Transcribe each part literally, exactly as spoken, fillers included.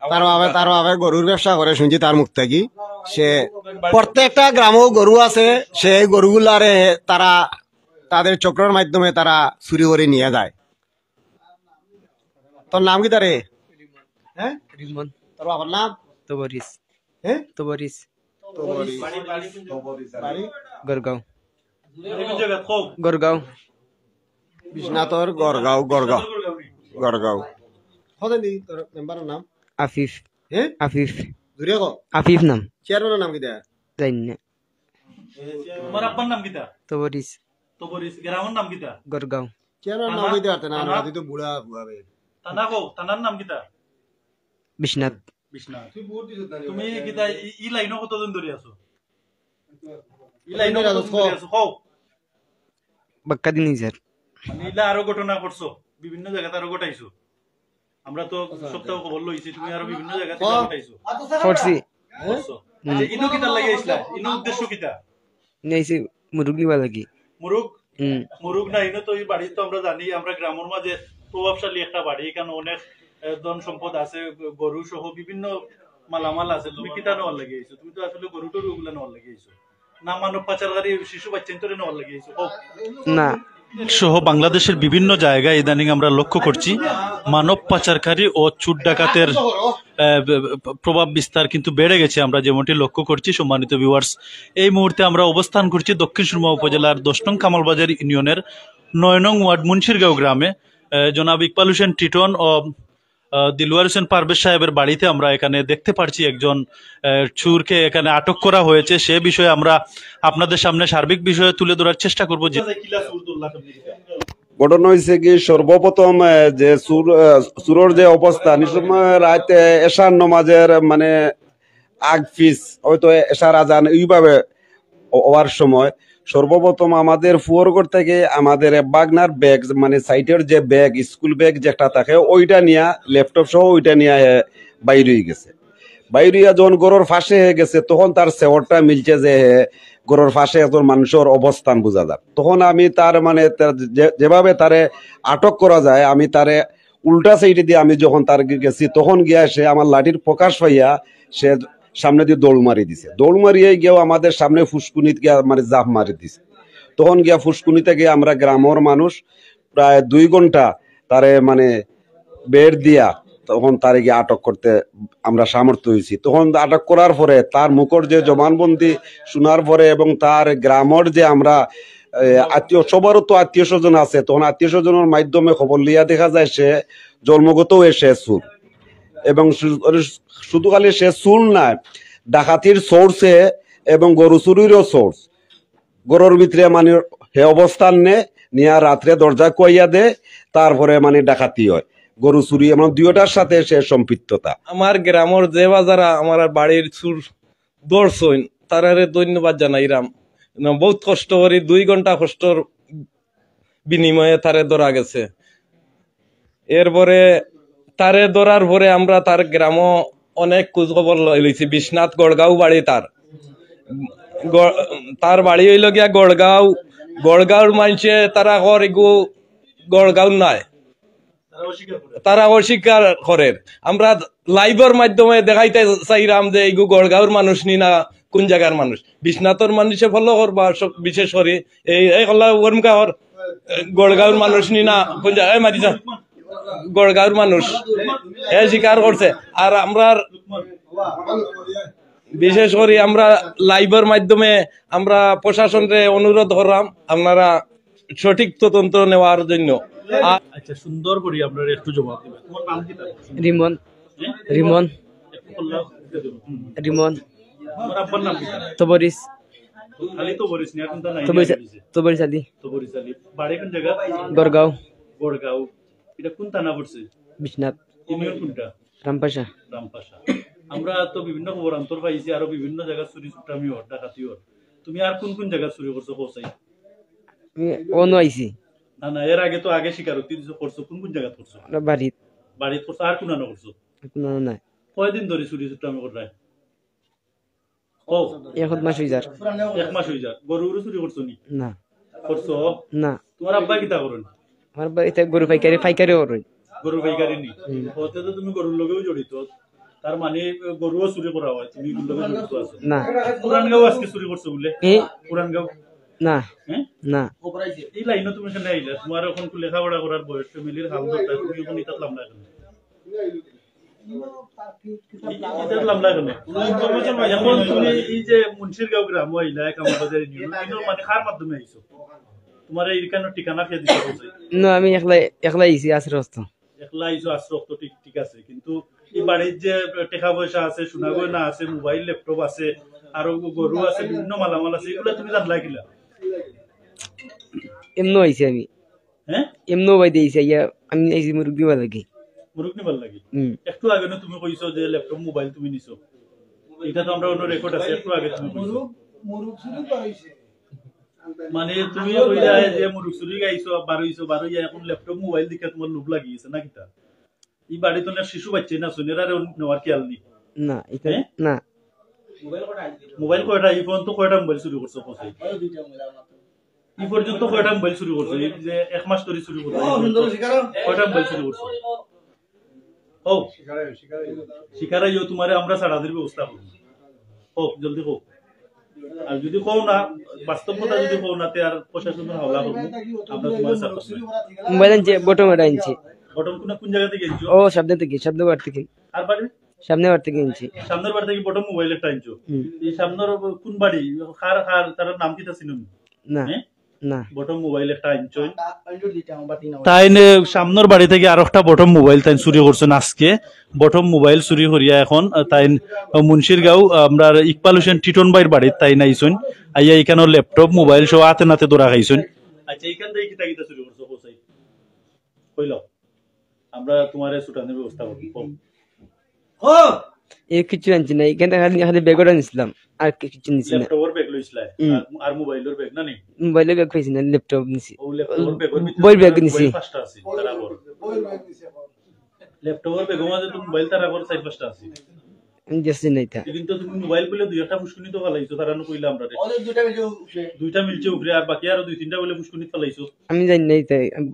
তার বাবে, তার বাবে গরুর ব্যবসা করে, শুনছি তার মুখ থাকি। সে প্রত্যেকটা গ্রামেও গরু আছে, সেই গরুগুলারে তারা তাদের চক্রর মাধ্যমে তারা চুরি করে নিয়ে যায়। তোর নাম কিতা রে? হ্যাঁ? রিমন। তোর বাবার নাম? তবরিস। হ্যাঁ? তবরিস। তবরিস। বাড়ি? গড়গাঁও। গড়গাঁও। বিশ্বনাথর গড়গাঁও, গড়গাঁও। গড়গাঁও। কতদিন তোর মেম্বারর নাম? আফিফ। হ্যাঁ? আফিফ। জুরে ক। আফিফ নাম। চেয়ারম্যানর নাম কিতা? জানি না। তোমার আব্বার নাম কিতা? তবরিস। তবরিস। গ্রামর নাম কিতা? গড়গাঁও। চেয়ারম্যানর নাম থানা? কইতে পারতে না, থানা? তুই তো বুড়া, বুড়া বে। থানা কও, থানার নাম কিতা? বিশ্বনাথ। বিশ্বনাথ। তুমি কিতা ই, ই লাইনো কতদিন ধরি আছো? ই লাইনো কতদিন ধরি আছো? কও। বাক্কা দিন অইছে। মানে ইলা আরো ঘটনা করছো, বিভিন্ন জাগাত আরো ঘটাইছো। আমরা তো সপ্তাহ খবর লইছি, তুমি আরো বিভিন্ন জাগাত ইলা ঘটাইছো। করছি। করছো। আচ্ছা, ইনো কিতার লাগি আইছলা? ইনো উদ্দেশ্য কিতা? নিয়ে আইছি মুরগ নিবার লাগি। মুরগ? হুম। মুরগ না, ইনো তো এই বাড়ি তো আমরা জানি, আমরা গ্রামর মাঝে প্রভাবশালী একটা বাড়ি, এখানে অনেক, এ, ধন সম্পদ আছে, গরু সহ বিভিন্ন মালামাল আছে। তুমি কিতা নেওয়ার লাগি আইছো? তুমি তো আসলে গরু টরু ওগুলা নেওয়ার লাগি আইছো, না মানব পাচারকারী শিশু বাচ্চাইন্তরে নেওয়ার লাগি আইছো? কও। না। সহ বাংলাদেশের বিভিন্ন জায়গায় ইদানিং আমরা লক্ষ্য করছি মানব পাচারকারী ও চুর ডাকাতের, আহ, ব-, ব-, প্রভাব বিস্তার কিন্তু বেড়ে গেছে, আমরা যেমনটি লক্ষ্য করছি। সম্মানিত ভিউয়ার্স, এই মুহূর্তে আমরা অবস্থান করছি দক্ষিণ সুরমা উপজেলার দশ নং কামালবাজার ইউনিয়নের নয় নং ওয়ার্ড মুন্সিরগাঁও গ্রামে, আহ, জনাব ইকবাল হোসেন টিটন ও, আহ, দিলওয়ার হোসেন পারভেজ সাহেবের বাড়িতে আমরা এখানে দেখতে পারছি একজন, আহ, চুরকে এখানে আটক করা হয়েছে। সে বিষয়ে আমরা আপনাদের সামনে সার্বিক বিষয়ে তুলে ধরার চেষ্টা করব। যে ঘটনা হয়েছে কি, সর্বপ্রথম, আহ, যে চুর, আহ, চুরর যে অবস্থা, নি সময় রাতে এশার নমাজের মানে আগ পিছ, হয়তো এশার আজান এইভাবে অ-, হওয়ার সময় সর্বপ্রথম আমাদের ফুয়ার ঘর থেকে আমাদের এক ভাগনার ব্যাগ, মানে সাইডের যে ব্যাগ, স্কুল ব্যাগ যেটা থাকে, ওইটা নিয়া, ল্যাপটপ সহ ওইটা নিয়া হে বাইর হয়ে গেছে। বাইর হইয়া যখন ঘরর পাশে হে গেছে, তখন তার সেওরটা মিলছে যে হে ঘরর পাশে একজন মানুষের অবস্থান বোঝা যায়। তখন আমি তার মানে তার যে-, যেভাবে তারে আটক করা যায়, আমি তারে উল্টা সাইডে দিয়ে আমি যখন তার গে-, গেছি, তখন গিয়া সে আমার লাঠির প্রকাশ পাইয়া সে সামনে দিয়ে দৌড় মারি দিছে। দৌড় মারিয়ে গিয়েও আমাদের সামনে ফুসকুনিত গিয়া মানে জাপ মারি দিছে। তখন গিয়া ফুসকুনিতে গিয়া আমরা গ্রামর মানুষ প্রায় দুই ঘন্টা তারে মানে বেড় দিয়া তখন তারে গিয়া আটক করতে আমরা সামর্থ্য হয়েছি। তখন আটক করার পরে তার মুখর যে জবানবন্দি শোনার পরে এবং তার গ্রামর যে আমরা, এ, আত্মীয়, সবারও তো আত্মীয় স্বজন আছে, তখন আত্মীয় স্বজনের মাধ্যমে খবর লইয়া দেখা যায় সে জন্মগত হয়ে সে চুর। এবং শু-, শুধু খালি সে চুর নায়, ডাকাতির সোর্সে এবং গরু চুরিরও সোর্স। ঘরর ভিতরে মানে হে অবস্থান নে, নিয়া রাত্রে দরজা কুয়াইয়া দে, তারপরে মানে ডাকাতি হয়, গরু চুরি, মানে দুইটার সাথে সে সম্পৃক্ততা। আমার গ্রামর যে বাজারা আমার বাড়ির চুর ধরছইন, তারারে ধন্যবাদ জানাইরাম। না, বহুত কষ্ট করি, দুই ঘন্টা কষ্টর বিনিময়ে তারে ধরা গেছে। এরপরে তারে ধরার পরে আমরা তার গ্রামও অনেক খোঁজ খবর লই-, লইছি। বিশ্বনাথ গড়গাঁও বাড়ি তার। গ-, তার বাড়ি হইল গিয়া গড়গাঁও। গড়গাঁওর মানষে তারা কর এগু গড়গাঁও নাই। তারা অস্বীকার করের। আমরা লাইভর মাধ্যমে দেখাইতে চাইরাম যে এইগু গড়গাঁওর মানুষ নি না কোন জায়গার মানুষ। বিশ্বনাথর মানুষে ফলো করবা সব, বিশেষ করি এই, এই কল্লা ওরমকা হর, গড়গাঁওর মানুষ নি না কোন জায়গায় মারি যা। গড়গাঁওর মানুষ। হে স্বীকার করছে। আর আমরার বিশেষ করি আমরা লাইভর মাধ্যমে আমরা প্রশাসনরে অনুরোধ করলাম আপনারা সঠিক তদন্ত নেওয়ার জন্য। আ- আচ্ছা, সুন্দর করি আপনারা একটু জবাব দিবেন। তোমার নাম কি তার? রিমন। হ্যাঁ? রিমন। একটু বললাম। হুম। রিমন। তোমার আব্বার নাম কি তার? তবরিস। খালি তবরিস নি, এখন তো নাই, তবরিস, নাই, তবরিস আলী। তবরিস আলী। বাড়ি কোন জায়গা? গড়গাঁও। গড়গাঁও। এটা কোন থানা পড়ছে? বিশ্বনাথ। ইউনিয়ন কোনটা? রামপাশা। রামপাশা। আমরা তো বিভিন্ন খবর আন্তর পাইছি, আরো বিভিন্ন জায়গা চুরি চুট্টামি হর, ডাকাতি হর। তুমি আর কোন কোন জায়গা চুরি করছো, কও চাই? আমি অনো আইছি। না, না, এর আগে তো আগে স্বীকারোক্তি দিছো, করছো। কোন কোন জায়গা করছো? আমরা বাড়িত। বাড়িত করছো, আর কোন আনো করছো? কোন আনো নাই। কয়দিন ধরে চুরি চুট্টামি কররায়? ও। এক মাস হই যার। এক মাস হই যার। গরু গরু চুরি করছো নি? না। করছো? না। তোমার আব্বা কিতা করেন? আমার আব্বা ইতা গরু পাইকারি, পাইকারি করেন। গরু পাইকারি নি? হুম। ও, তে তো তুমি গরুর লগেও জড়িত। তার মানে গরুও চুরি করা হয়, তুমি এগুলো জড়িত আছো? না। পুরানগাঁও আজকে চুরি করছো বলে? এই পুরানগাঁও? না। হ্যাঁ? না। এই লাইনে তুমি কেন আইলা? তোমার এখন লেখাপড়া করার বয়স, ফ্যামিলির হাল ধরতে, তুমি এখন ইতাত লামলা কেন? ইতাত লামলা কেন? এখন তুমি এই যে মুন্সিরগাঁও গ্রাম আইলা, কামালবাজার ইউনিয়ন, মানে কার মাধ্যমে আইছো? তোমার এইখানে ঠিকানা কে দিতে বলছে? না, আমি একলাই একলাই আইছি আশ্রয়স্থ। একলা আইছো আশ্রয়স্থ, ঠিক, ঠিক আছে, কিন্তু এই বাড়ির যে টাকা পয়সা আছে, সোনা গয়না আছে, মোবাইল, ল্যাপটপ আছে, আরো গরু আছে, বিভিন্ন মালামাল আছে, এগুলো তুমি জানলা কিলা? এমনও আইছি আমি। হ্যাঁ? এমনও বাইদে আইছি আইয়া। আমি আইছি মুরগি বাজার লাগি। মুরগ নিবার লাগি? হুম। একটু আগে না তুমি কইছো যে ল্যাপটপ মোবাইল তুমি নিছো, এটা তো আমরা অন্য রেকর্ড আছে। একটু আগে তুমি কইছো। মানে তুমি কইলা যে মুরগ চুরি গাইছো, বারইছো, বারইয়া এখন ল্যাপটপ মোবাইল দেখে তোমার লোভ লাগি গেছে না কিতা? এই বাড়িত না শিশু বাচ্চা না শুনে, এরারে নেওয়ার খেয়াল নেই। না, এটা হ্যাঁ? না। মোবাইল কয়টা? এই পর্যন্ত কয়টা মোবাইল চুরি করছো কত? এই পর্যন্ত কয়টা মোবাইল চুরি করছো? এই যে এক মাস ধরে চুরি করছো, কয়টা মোবাইল চুরি করছো? ও, শিকারাইও তোমারে আমরা ছাড়াদির ব্যবস্থা করবো। হোক, জলদি হোক। আর যদি কও না, বাস্তব কথা যদি কও না, তে আর প্রশাসনের হাওলা করবো। আমরা তোমার সাথে মোবাইল আনছে, বটম এটা আনছে। ঘটন কোন, কোন জায়গা থেকে আনছো? ও, সামনে থেকে, সামনে বাড়ি থেকে। আর বাড়ি? সামনে বাড়ি থেকে আনছি। সামনের বাড়ি থেকে বটম মোবাইল একটা আনছো। হুম। এই সামনের কোন বাড়ি? কার, কার, তার নাম কিতা চিনো? না। হ্যাঁ? না। বটম মোবাইল একটা আনছো। তাইন সামনের বাড়ি থেকে আর একটা বটম মোবাইল তাইন চুরি করছইন আজকে। বটম মোবাইল চুরি করিয়া এখন, আহ, তাইন, আহ, মুন্সিরগাঁও, আহ, আমরার ইকবাল হোসেন টিটন ভাইর বাড়িত তাইন আইছইন। আইয়া ইখানো ল্যাপটপ, মোবাইল সহ আতে নাতে ধরা খাইছইন। আচ্ছা, এখান থেকে কিতা কিতা চুরি করছো, কও চাই? কইলাও, আমরা তোমারে ছুটানোর ব্যবস্থা করবো। কও। এ কিছু আনছি না, এখানে খালি, খালি ব্যাগটা নিছিলাম, আর কি-, কিছু নিছি না। ল্যাপটপর ব্যাগ লইছিলা? হুম। আর, আর মোবাইলর ব্যাগ না নি? মোবাইলের ব্যাগ পাইছি না, ল্যাপটপ নিছি। ও, ল্যাপটপর ব্যাগর ভিতরে বইর ব্যাগ তোমার নিছি। মোবাইল পাঁচটা আছে, তারা বড়। ল্যাপটপর ব্যাগর মাঝে তো মোবাইল তারা বড় চার পাঁচটা আছে। আমি দেখছি না এটা। কিন্তু তুমি মোবাইল বলে দুই একটা ফুসকুনি তো ফালাইছো, তারা নু কইলা আমরা রে। দুইটা মিলছে উপরে, আর বাকি আরো দুই তিনটা বলে ফুসকুনি ফালাইছো। আমি জানি না এটা, আমি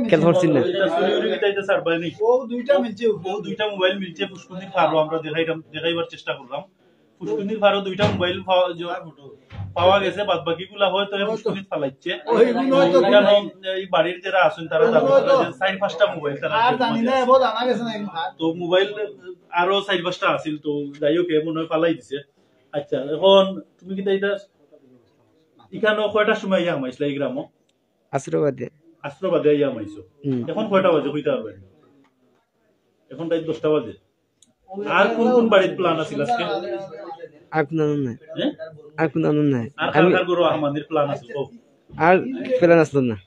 খেয়াল করছি না। এটা চুরি উরি কিতা এটা ছাড়বাই নি। ও দুইটা মিলছে উপরে। ও দুইটা মোবাইল মিলছে ফুসকুনির ফারো, আমরা দেখাইলাম, দেখাইবার চেষ্টা করলাম। ফুসকুনির ফারো দুইটা মোবাইল পাওয়া, যে, পাওয়া গেছে, বাদ বাকি গুলা হয়তো এই ফুসকুনিত ফালাইছে। ওইগুলো হয়তো কারণ এই বাড়ির যারা আছেন তারা জানেন না যে চার পাঁচটা মোবাইল তারা আর জানি না, এবার জানা গেছে না এখন। তো মোবাইল আরো চার পাঁচটা আছিল, তো যাই হোক, এ মনে হয় ফালাই দিছে। আচ্ছা, এখন তুমি কিতা এটা, এখানো কয়টার সময় আইয়া হামাইছিলা এই গ্রামো? আশ্রবাদে। আশ্রবাদে আইয়া হামাইছো। হুম। এখন কয়টা বাজে কইতা পারবায়? এখন রাইত দশটা বাজে। আর কোন কোন বাড়ির প্ল্যান আছিল আজকে? আর কোনো আনন্দ নাই। হ্যাঁ? আর কোনো আনন্দ নাই। আর কার আমি কার ঘরো হামানির প্ল্যান আছে? কও। আর প্ল্যান আসলো না।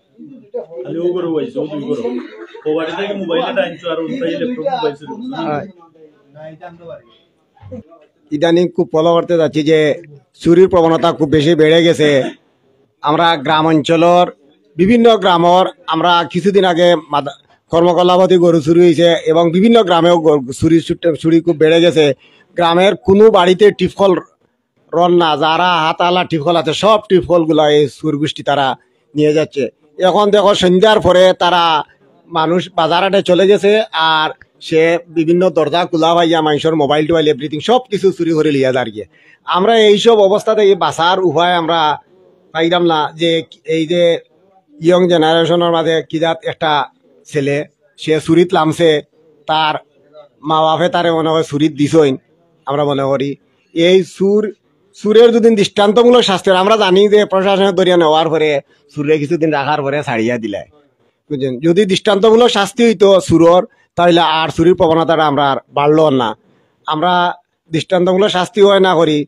খালি ও ঘরো আইছো, ও দুই ঘরো। ও বাড়ি থেকে মোবাইল এটা আনছো আর ওটাই ল্যাপটপ মোবাইল ছিল। হয়। ইদানিং খুব ফলো করতে যাচ্ছি যে চুরির প্রবণতা খুব বেশি বেড়ে গেছে। আমরা গ্রাম অঞ্চলর বিভিন্ন গ্রামর আমরা কিছুদিন আগে মাদা-, কর্মকলাপতি গরু চুরি হয়েছে এবং বিভিন্ন গ্রামেও গরু চুরি ছুটে-, চুরি খুব বেড়ে গেছে। গ্রামের কোনো বাড়িতে টিপকল রন না, যারা হাতালা টিপকল আছে সব টিপকল গুলা এই চুর গোষ্ঠী তারা নিয়ে যাচ্ছে। এখন দেখো সন্ধ্যার পরে তারা মানুষ বাজার হাটে চলে গেছে, আর সে বিভিন্ন দরজা খোলা পাইয়া মানুষের মোবাইল টোবাইল এভরিথিং সব কিছু চুরি করে লিয়া যার গিয়ে। আমরা এইসব অবস্থা থেকে বাঁচার উপায় আমরা পাইলাম না, যে এই যে ইয়ং জেনারেশনের মাঝে কি জাত একটা ছেলে, সে চুরিত লামছে, তার মা বাপে তারে মনে হয় চুরিত দিছইন। আমরা মনে করি এই চুর, চুরের যদি দৃষ্টান্তমূলক শাস্তি হয়, আমরা জানি যে প্রশাসনের দরিয়া নেওয়ার পরে চুরে কিছুদিন রাখার পরে ছাড়িয়া দিলায়, বুঝছেন? যদি দৃষ্টান্তমূলক শাস্তি হইতো চুরর, তাহলে আর চুরির প্রবণতাটা আমরা আর বাড়লো না। আমরা দৃষ্টান্তমূলক শাস্তি হয় না করি,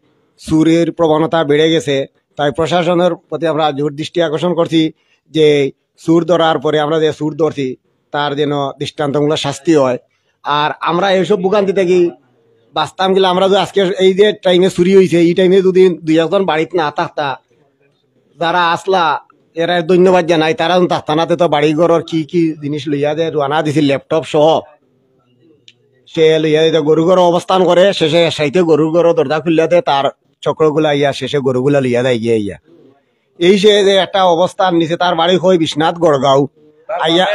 চুরির প্রবণতা বেড়ে গেছে। তাই প্রশাসনের প্রতি আমরা জোর দৃষ্টি আকর্ষণ করছি যে চুর ধরার পরে আমরা যে চুর ধরছি তার যেন দৃষ্টান্তমূলক শাস্তি হয়। আর আমরা এইসব ভোগান্তি থেকে বাঁচতাম গেলে আমরা যদি আজকে এই যে টাইমে চুরি হয়েছে, এই টাইমে যদি দুই একজন বাড়িত না থাকতা, যারা আসলা, এরা ধন্যবাদ জানাই, তারা যখন থাকতা না, তে তো বাড়ি ঘরর কি কি জিনিস লইয়া যায়, রওনা দিছিল ল্যাপটপ সহ, সে লইয়া যায় গরু ঘর অবস্থান করে, শেষে সাইতে গরু ঘর দরজা খুলিয়া দেয়, তার চক্রগুলা আইয়া শেষে গরুগুলা লইয়া যায় গিয়া আইয়া। এই সে যে একটা অবস্থান নিছে, তার বাড়ি হয় বিশ্বনাথ গড়গাঁও। আইয়া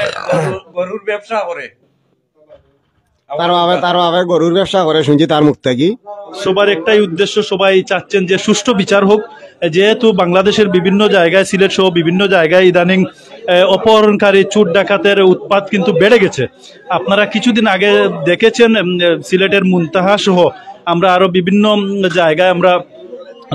গরুর ব্যবসা করে। তার বাবে, তার বাবে গরুর ব্যবসা করে শুনছি তার মুখ থাকি। সবার একটাই উদ্দেশ্য, সবাই চাচ্ছেন যে সুষ্ঠু বিচার হোক। যেহেতু বাংলাদেশের বিভিন্ন জায়গায়, সিলেট সহ বিভিন্ন জায়গায় ইদানিং, এ, অপহরণকারী, চুর ডাকাতের উৎপাত কিন্তু বেড়ে গেছে। আপনারা কিছুদিন আগে দেখেছেন, উম, এ, সিলেটের মুনতাহা সহ আমরা আরো বিভিন্ন, উম, জায়গায় আমরা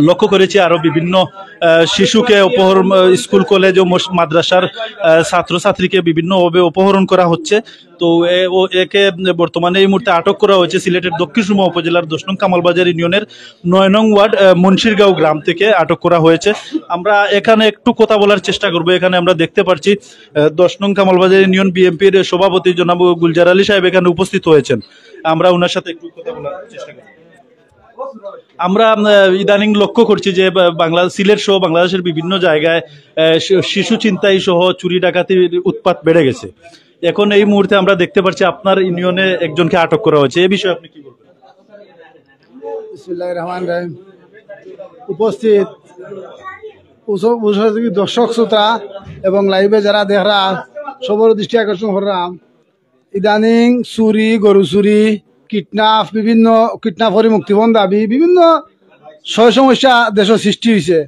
লক্ষ্য করেছি, আরো বিভিন্ন, আহ, শিশুকে অপহরণ, আহ, স্কুল, কলেজ ও মস-, মাদ্রাসার, আহ, ছাত্রছাত্রীকে বিভিন্নভাবে অপহরণ করা হচ্ছে। তো এ-, ও-, একে বর্তমানে এই মুহূর্তে আটক করা হয়েছে সিলেটের দক্ষিণ সুরমা উপজেলার দশ নং কামালবাজার ইউনিয়নের নয় নং ওয়ার্ড, আহ, মুন্সিরগাঁও গ্রাম থেকে আটক করা হয়েছে। আমরা এখানে একটু কথা বলার চেষ্টা করব। এখানে আমরা দেখতে পাচ্ছি, আহ, দশ নং কামালবাজার ইউনিয়ন বিএনপির সভাপতি জনাব গুলজার আলী সাহেব এখানে উপস্থিত হয়েছেন। আমরা ওনার সাথে একটু কথা বলার চেষ্টা করব। আমরা, আহ, ইদানিং লক্ষ্য করছি যে বা-, বাংলা-, সিলেট সহ বাংলাদেশের বিভিন্ন জায়গায়, আহ, শি-, শিশু ছিনতাই সহ চুরি ডাকাতির উৎপাত বেড়ে গেছে। এখন এই মুহূর্তে আমরা দেখতে পাচ্ছি আপনার ইউনিয়নে একজনকে আটক করা হয়েছে, এ বিষয়ে আপনি কি বলবেন? বিসমিল্লাহির রহমানির রহিম। উপস্থিত উস-, উপস্থিত দর্শক শ্রোতা এবং লাইভে যারা দেখরা, সবার দৃষ্টি আকর্ষণ করলাম, ইদানিং চুরি, গরু চুরি, কিডন্যাপ, বিভিন্ন কিডন্যাপ করি মুক্তিপণ দাবি, বিভিন্ন সয় সমস্যা দেশো সৃষ্টি হইছে।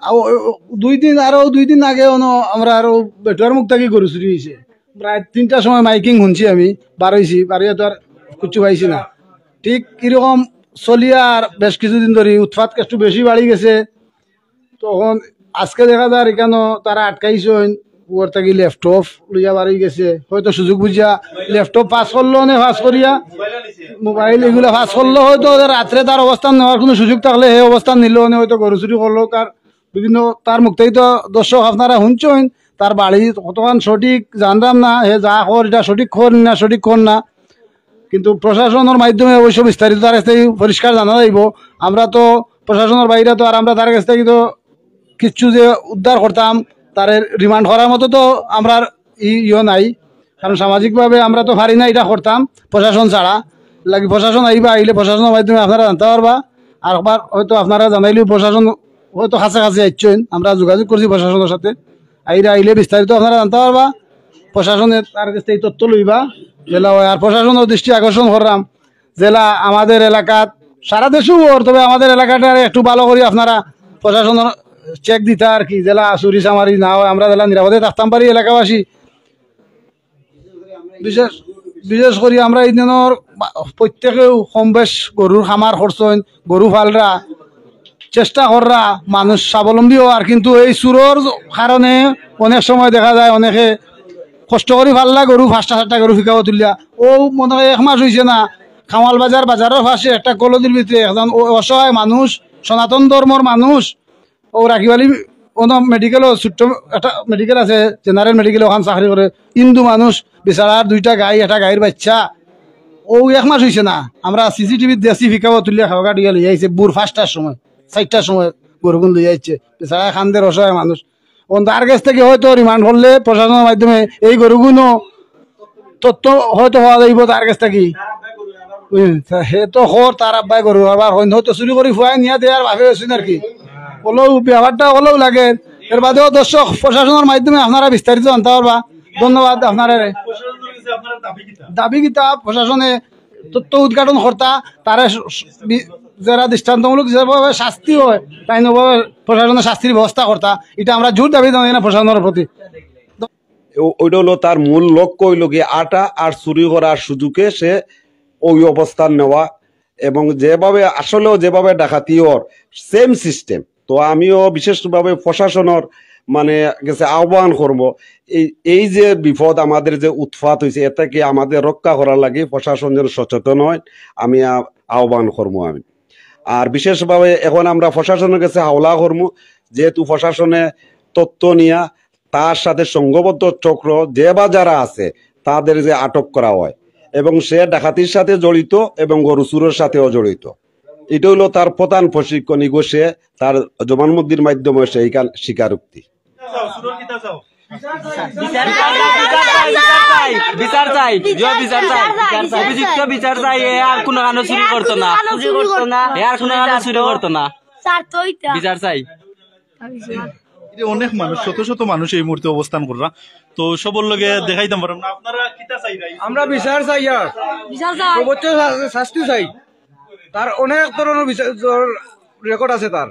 আও, ও, দুই দিন, আরো দুই দিন আগে অনো আমরা আরো বেটুয়ার মুখ থাকি গরু চুরি হইছে। প্রায় তিনটার সময় মাইকিং হুনছি আমি, বারইছি, বারইয়া তো আর কিচ্ছু পাইছি না। ঠিক এরকম চলিয়ার বেশ কিছুদিন ধরি উৎপাত একটু বেশি বাড়ি গেছে। তখন আজকে দেখা যার এখানো তারা আটকাইছইন, ওর থাকি ল্যাপটপ লইয়া বারই গেছে, হয়তো সুযোগ বুঝিয়া ল্যাপটপ পাস করলো নে, পাস করিয়া মোবাইল এগুলা পাস করলো, হয়তো ওদের রাত্রে তার অবস্থান নেওয়ার কোনো সুযোগ থাকলে সেই অবস্থান নিল নে, হয়তো গরু চুরি করলো। কার বিভিন্ন তার মুখ থাকি তো দর্শক আপনারা হুনছইন, তার বাড়ি কতখান সঠিক জানলাম না, হে যা খবর এটা সঠিক খবর না সঠিক খবর না, কিন্তু প্রশাসনের মাধ্যমে অবশ্য বিস্তারিত তার কাছ থাকি পরিষ্কার জানা যাইব। আমরা তো প্রশাসনের বাইরে তো আর আমরা তার কাছ থাকি তো কিচ্ছু যে উদ্ধার করতাম, তারে রিমান্ড করার মতো তো আমরার ই-, ইয়ো নাই, কারণ সামাজিকভাবে আমরা তো পারি না এটা করতাম প্রশাসন ছাড়া। লাগি প্রশাসন আইবা, আইলে প্রশাসনের মাধ্যমে আপনারা জানতা পারবা। আর একবার হয়তো আপনারা জানাইলেও প্রশাসন হয়তো কাছে কাছে আইছইন, আমরা যোগাযোগ করছি প্রশাসনের সাথে, আইরা আইলে বিস্তারিত আপনারা জানতা পারবা। প্রশাসনে তার কাছ থাকি তথ্য লইবা, যেলা অয়। আর প্রশাসনের দৃষ্টি আকর্ষণ করলাম, যেলা আমাদের এলাকাত, সারা দেশেও অর, তবে আমাদের এলাকাটা একটু ভালো করি আপনারা প্রশাসনের চেক দিতা আর কি, যেলা চুরি চামারি না অয়, আমরা যেলা নিরাপদে থাকতাম পারি এলাকাবাসী। বিশেষ, বিশেষ করি আমরা এই দিনর বা-, প্রত্যেকেও কম বেশ গরুর খামার করছইন, গরু পালরা, চেষ্টা কররা মানুষ স্বাবলম্বী অওয়ার, কিন্তু এই চুরর কারণে অনেক সময় দেখা যায় অনেকে কষ্ট করি পাললা গরু, পাঁচটা সাতটা গরু ফিকাও তুললা, ও মনে হয় এক মাস হইছে না, কামাল বাজার বাজারর পাশে একটা কলোনির ভিতরে একজন অ-, অসহায় মানুষ, সনাতন ধর্মর মানুষ, ও রাকিব আলী, অনো মেডিকেলও ছোট্ট একটা মেডিকেল আছে, জেনারেল মেডিকেল, ওখান চাকরি করে, হিন্দু মানুষ, বেচারার দুইটা গাই, একটা গাইর বাচ্চা, ও এক মাস হইছে না, আমরা সিসিটিভি দেখছি, ফিকাও তুলিয়া খাওয়া গাড়ি লইয়া আইছে ভোর পাঁচটার সময়, চারটার সময় গরুগুন লইয়া আইছে, বেচারা কান্দের অসহায় মানুষ। অন তার কাছ থাকি হয়তো রিমান্ড করলে প্রশাসনের মাধ্যমে এই গরুগুনও তথ্য হয়তো পাওয়া যাইব তার কাছ থাকি। বুঝলেন? তা হে তো খর তার আব্বায় গরু আবার হইন হয়তো চুরি করি ফুয়াই নিয়া দেয় আর বাপে হইছেন আর কি। হলেও ব্যাপারটা হলেও লাগে। এর বাদেও দর্শক প্রশাসনের মাধ্যমে আপনারা বিস্তারিত জানতে পারবা। ধন্যবাদ আপনারা। দাবি কিতা প্রশাসনে তথ্য উদ্ঘাটন করতা, তারা স-, স-, বি-, যারা দৃষ্টান্তমূলক যেভাবে শাস্তি হয়, তাই নভাবে প্রশাসনের শাস্তির ব্যবস্থা করতা, এটা আমরা জোর দাবি জানাই না প্রশাসনের প্রতি। ও-, ওইটা হলো তার মূল লক্ষ্য হইলো গিয়ে আটা আর চুরি করার সুযোগে সে ওই অবস্থান নেওয়া, এবং যেভাবে আসলেও যেভাবে ডাকাতি ওর সেম সিস্টেম। তো আমিও বিশেষভাবে প্রশাসনের মানে গেছে আহ্বান করবো, এই, এই যে বিপদ আমাদের যে উৎপাত হইছে, এ থেকে আমাদের রক্ষা করার লাগি প্রশাসন যেন সচেতন হয়, আমি আ-, আহ্বান করবো আমি। আর বিশেষভাবে এখন আমরা প্রশাসনের কাছে হাওলা করবো, যেহেতু প্রশাসনে তথ্য নিয়া তার সাথে সংঘবদ্ধ চক্র যে বা যারা আছে তাদের যে আটক করা হয় এবং সে ডাকাতির সাথে জড়িত এবং গরু চুরের সাথেও জড়িত। এটা হলো তার প্রধান প্রশিক্ষণ, ইগো সে তার জবানবন্দির মাধ্যমে সে এইখান স্বীকারোক্তি। বিচার চাই, বিচার চাই, বিচার চাই, বিচার চাই, জয় বিচার চাই, বিচার চাই। অভিযুক্ত বিচার চাই, এ আর কোনো কানো চুরি করতো না। চুরি করতো না। এ আর কোনো কানো চুরি করতো না। বিচার চাই। এটা অনেক মানুষ, শত শত মানুষ এই মুহূর্তে অবস্থান কররা। তো সবর লগে দেখাইতাম পারলাম না। আপনারা কিতা চাইরা? আমরা বিচার চাই, আর বিচার চাই। সর্বোচ্চ শা- শাস্তি চাই। তার অনেক ধরনের বিচার রেকর্ড আছে তার।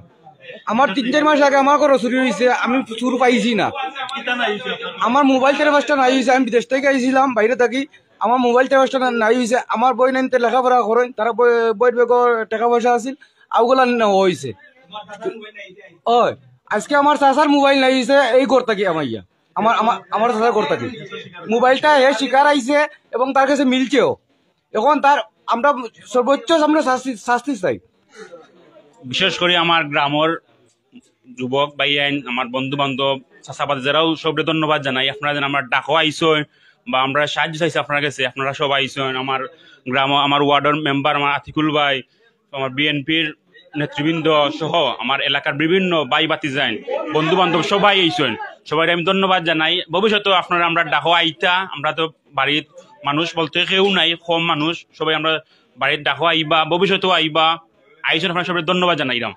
আমার তিন চার মাস আগে আমার ঘরো চুরি হয়েছে, আমি চুর পাইছি না। কিতা নাই হইছে আপনার? আমার মোবাইল টেলিফোনটা নাই হয়েছে, আমি বিদেশ থেকে আইছিলাম, বাইরে থাকি। আমার মোবাইল টেলিফোনটা নাই হয়েছে, আমার বই নাইতে লেখাপড়া করেন, তারা বই- বইয়ের বেগর টাকা পয়সা আছিল, ওগুলা নেওয়া হয়েছে। ওই আজকে আমার চাচার মোবাইল নাই হয়েছে, এই ঘর থাকি আমার ইয়া, আমার আমার আমার চাচার ঘর থাকি মোবাইলটা হে শিকার আইছে এবং তার কাছে মিলছেও। এখন তার আমরা সর্বোচ্চ আমরা শাস্তি শাস্তি চাই। বিশেষ করে আমার গ্রামর যুবক ভাইয়াইন, আমার বন্ধু বান্ধব, চাচাবাদ যারাও সবরে ধন্যবাদ জানাই। আপনারা যেন আমরা ডাকো আইসইন বা আমরা সাহায্য চাইছি আপনার কাছে, আপনারা সব আইসইন। আমার গ্রাম, আমার ওয়ার্ডর মেম্বার, আমার আতিকুল ভাই, আমার বিএনপির নেতৃবৃন্দ সহ আমার এলাকার বিভিন্ন ভাই ভাতিজাইন, বন্ধু বান্ধব সবাই আইসইন। সবাই আমি ধন্যবাদ জানাই। ভবিষ্যতে আপনারা আমরা ডাকো আইতা, আমরা তো বাড়িত মানুষ বলতে কেউ নাই, কম মানুষ, সবাই আমরা বাড়িত ডাকো আইবা, ভবিষ্যতেও আইবা। আইসইন, আপনারা সবাই ধন্যবাদ জানাইলাম।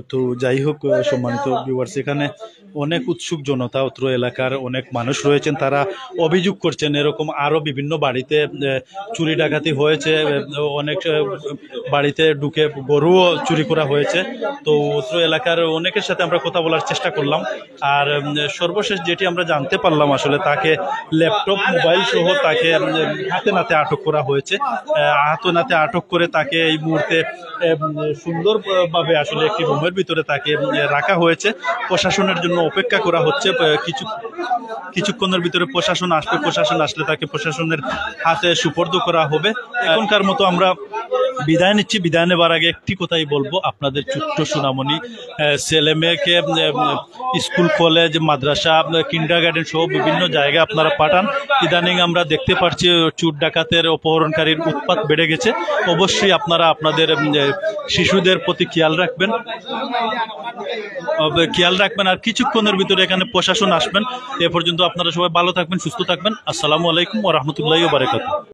তো যাই হোক, সম্মানিত ভিউয়ার্স, এখানে অনেক উৎসুক জনতা, অত্র এলাকার অনেক মানুষ রয়েছেন, তারা অভিযোগ করছেন এরকম আরো বিভিন্ন বাড়িতে আহ, চুরি ডাকাতি হয়েছে, আহ, অনেক আহ, বাড়িতে ঢুকে গরুও চুরি করা হয়েছে। তো অত্র এলাকার অনেকের সাথে আমরা কথা বলার চেষ্টা করলাম। আর উম, সর্বশেষ যেটি আমরা জানতে পারলাম, আসলে তাকে ল্যাপটপ, মোবাইল সহ তাকে উম, হাতে নাতে আটক করা হয়েছে। আহ, হাতে নাতে আটক করে তাকে এই মুহূর্তে উম, সুন্দরভাবে আসলে একটি রুমের ভিতরে তাকে উম, রাখা হয়েছে। প্রশাসনের জন্য অপেক্ষা করা হচ্ছে। আহ, কিছু কিছুক্ষণের ভিতরে প্রশাসন আসবে, প্রশাসন আসলে তাকে প্রশাসনের হাতে সুপর্দ করা হবে। এখনকার মতো আমরা বিদায় নিচ্ছি। বিদায় নেবার আগে একটি কথাই বলবো, আপনাদের ছোট্ট সোনামণি আহ, ছেলে মেয়েকে উম, স্কুল, কলেজ, মাদ্রাসা, কিন্ডার গার্ডেন সহ বিভিন্ন জায়গায় আপনারা পাঠান। ইদানিং আমরা দেখতে পাচ্ছি চুর ডাকাতের, অপহরণকারীর উৎপাত বেড়ে গেছে। অবশ্যই আপনারা আপনাদের উম, শিশুদের প্রতি খেয়াল রাখবেন, খেয়াল রাখবেন। আর কিছুক্ষণের ভিতরে এখানে প্রশাসন আসবেন। এ পর্যন্ত আপনারা সবাই ভালো থাকবেন, সুস্থ থাকবেন। আসসালামু আলাইকুম ওয়া রাহমাতুল্লাহি ওয়া বারাকাতুহু।